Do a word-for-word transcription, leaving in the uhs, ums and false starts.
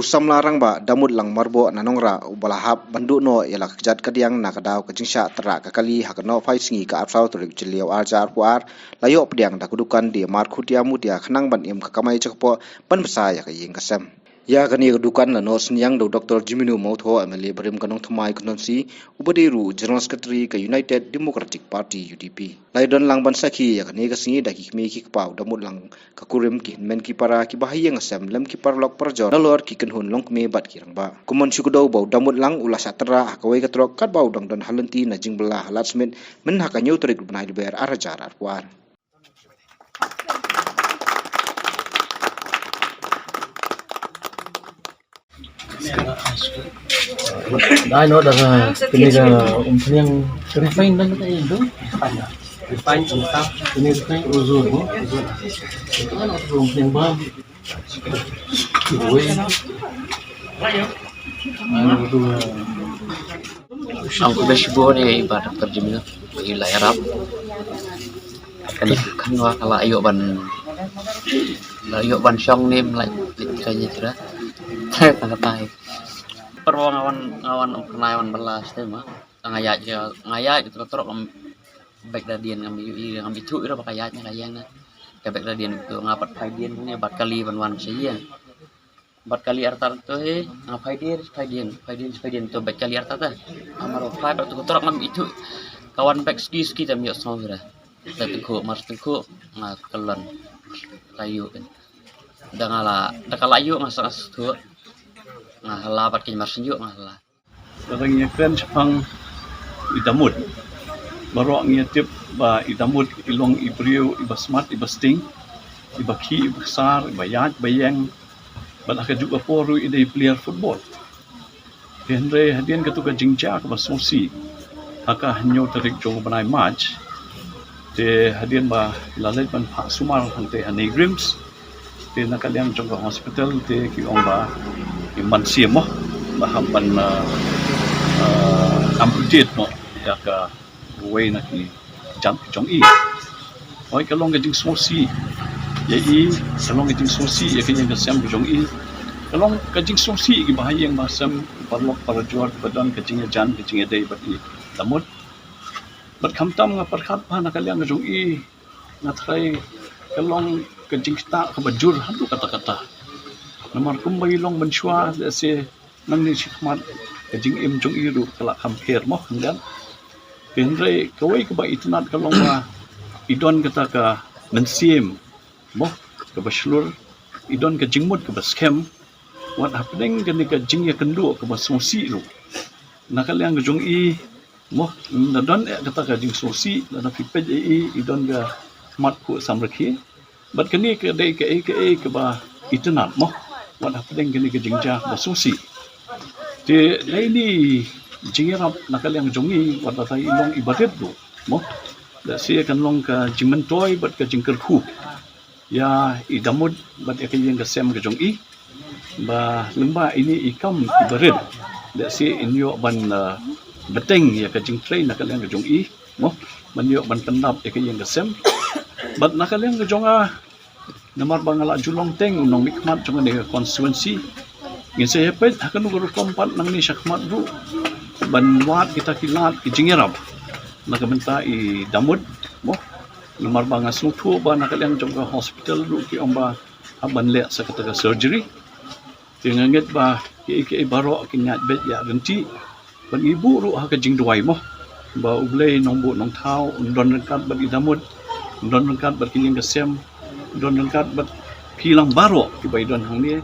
U samla rangbah Damut Lang Marboh na Nongrah uba la hap ban duh noh ïa la ka kjat kadiang na ka daw ka jingshah tyrrah ka kali ha ka nohphai sngi ka arphew tarik Jylliew arhajar arphew ar, la ïoh pdiang da ka dukan Die Markhutia Mutia khnang ban im ka kamai jaka poh ban bsa ïa ka ïing ka sem. Ïa kane ka dukan la noh synñiang da u Doktor Jemino Mawthoh, M L A barim ka Nongthymmai Constituency, uba dei ruh u General Secretary ka United Democratic Party, U D P. La ïadon lang ban sakhi ïa kane ka sngi da ki kmie ki kpa u Damut Lang, ka kurim, ki hynmen ki para, kiba ha ïing ha sem lem ki paralok parajor, nalor ki kynhun longkmie bad ki rangbah. Kumno shu kdew ba u Damut Lang u la shah tyrrah ha kawei ka trok katba u dang don ha lynti na jingbylla ha Ladthmiet mynha ka hynñiew tarik u bnai Lber arhajar arphew ar. Dai no da kini da umphniang refine dan ka indo. Refine umta. Ini refine uzur ko. Itu kan uzur umphniang ba. Wei. Anu tu. Ang ko bes bo ni ibarat terjemah. Ila Arab. Kan kan wa kala ayo ban la ïoh ban shong nim lai lik kane tira. Tai tang tai. Perwa ngawan ngawan um kenai wan belas tema. Ngayat je ngayat gitu terus ngam bek da dien ngam yu i ngam itu ira baka yat nya kayang na. Ka bek da dien gitu ngapat phai dien ne bat kali ban wan sha ïing. Bat kali artat to he, nga phai dien, phai dien, phai dien, phai dien to bat kali artat ta. Amar phai bat to terus ngam itu. Kawan bek ski ski tam ïoh song ira. Ta tengkuk mar tengkuk nga kelon. Kayu kan. Da nga la da ka la ïoh nga sa nga sthuk. Nga la bat ki mar senjuk nga la. Lada ngi ïakren shaphang i Damut, baroh ngi ïatip ba i Damut i long i briew iba smat iba sting, iba khih iba ksar, iba ïaid iba ïeng. Bad ha kajuh ka por ruh i dei player football. Te hynrei hadien katu ka jingjia kaba sngewsih ha ka hynñiew tarik jong u bnai March, te hadien ba la leit ban phah sumar hangtei ha NEIGRIHMS, te na ka liang jong ka hospital te ki ong ba ki mynsiem mo ba hap ban, ah, ah, amputate mo ïa kawei na ki jait jong i. Hooid, ka long ka jingsngewsih ïa i, ka long ka jingsngewsih ïa ka ïing ka sem ka jong i. Ka long ka jingsngewsih ïa ki bahaïing bahasem, paralok parajor ba don ka jingïajan ka jingïadei bad i Damut. Bad khamtam nga pyrkhat ba na ka liang ka jong i nga tharai ka long ka jingktah kaba jur haduh katta katta. Namar kumba i long mynshuwa, lehse nangne shakhmat ka jingim jong i ruh ka la kham pher mo khyndiat. Te hynrei kawei kaba itynnad ka long ba i don kata ka mynsiem mo kaba shlur, i don ka jingmut kaba skhem. Wat hapdeng kane ka jingïakynduh kaba sngewsih ruh, na ka liang ka jong i mo, na don eh kata ka jingsngewsih, lada phi peit ïa i, i don ka mat khuh samrkhie. Bad kane ka dei kaei kaei kaba itynnad mo wat hapdeng kane ka jingjia kaba sngewsih. Te na ine i jingïarap na ka liang jong ngi, wat lada i long iba rit ruh mo, lehse kan long ka jingmyntoi bad ka jingkyrkhu ïa i Damut bad ïa ka ïing ka sem ka jong i. Ba lyngba ine i kam iba rit, lehse in ïoh ban, ah, bteng ïa ka jingtrei na ka liang ka jong i mo, ban ïoh ban pyndap ïa ka ïing ka sem. Bad na ka liang ka jong nga, namar ba nga la ju long teng u nongmihkhmat jong kane ka constituency, ngin sa ïa peit ha kano ka rukom pat nangne shakhmat ruh ban wad kita ki lad ki jingïarap na ka bynta i Damut mo. Namar ba nga sngewthuh ba na ka liang jong ka hospital ruh ki ong ba hap ban leh sa kata ka surgery. Te nga ngeit ba kiei kiei baroh kin ïaid beit ïaid ryntih. Bad ngi buh ruh ha ka jingduwai mo ba U Blei Nongbuh Nongthaw un don ryngkat bad i Damut, un don ryngkat bad ki ïing ka sem, un don ryngkat bad phi lang baroh kiba i don hangne.